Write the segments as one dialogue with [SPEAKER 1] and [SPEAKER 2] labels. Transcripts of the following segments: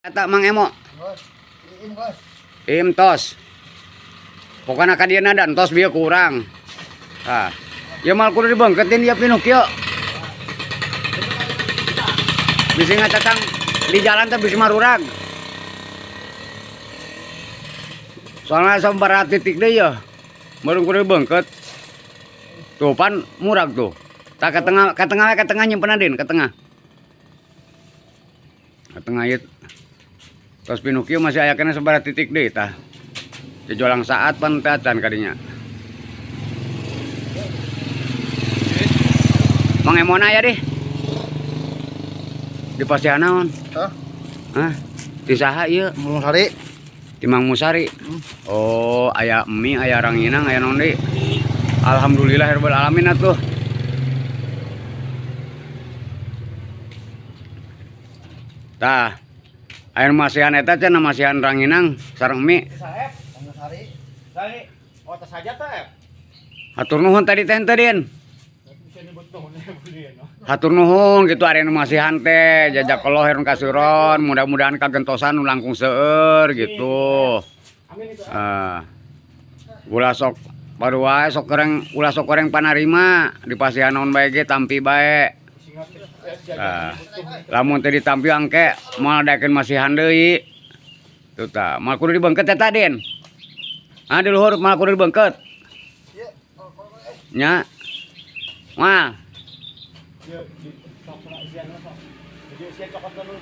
[SPEAKER 1] Eta Mang Emo. Im tos. Pokona ka dieu da entos bieu kurang. Tah. Ya mal kudu dibeungketin ieu pinuh kieu. Bisi ngacacang di jalan teh bisi marurag. Soalnya sabaraha titik deui ya. Baru kudu dibeungkeut. Tuh pan murag tuh. Tah ka tengah ka tengah ka tengah nyimpen din ka tengah. Ka tengah ieu. Tos pinuh kieu masih aya keneh sabaraha titik deui tah. Jajolang saat pan teh acan kadinya. Mang Emona aya deh. Di pasihan naon?
[SPEAKER 2] Hah?
[SPEAKER 1] Hah? Di saha ieu?
[SPEAKER 2] Musari.
[SPEAKER 1] Di Mang Musari. Oh, aya mie, aya ranginang, aya naon deui. Alhamdulillah rabbil alamin atuh. Tah. Aya masihan eta cenah masihan ranginang sareng mie.
[SPEAKER 2] Mang Musari.
[SPEAKER 3] Sari. Oh, tas aja teh.
[SPEAKER 1] Hatur nuhun tadi teh henteu, Din. Hatur nuhun gitu ari nu masihan teh jazakallahu khairan kasiron, mudah-mudahan kagentosan nu langkung seueur gitu. Ulah sok baru wae sok goreng, ulah sok goreng panarima dipasihan naon bae ge tampi bae. Lamun teu ditampi angke moal daekeun masihan deui. Tuh tah, moal kudu dibeungkeut eta Din. Ah di luhur moal kudu dibeungkeut. Nya. Wah.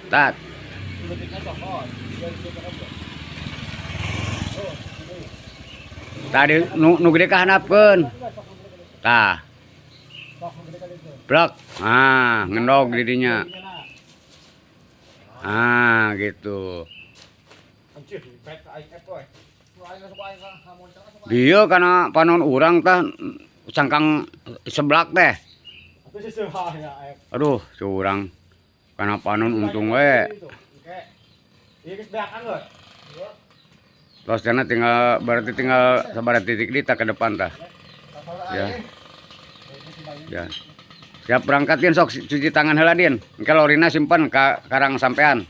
[SPEAKER 1] Tat. Tadi nu gede kahandapkeun. Tah. Blok. Ah, ngendog di dinya. Ah, gitu. Dia kana panon urang tah cangkang seblak teh. Aduh, curang. Kana panon untung we. Terus karena tinggal berarti tinggal sabaraha titik di tak ke depan tah. Ya. Ya. Siap berangkat Din, sok cuci tangan heula Din. Engke lorina simpen ka karang sampean.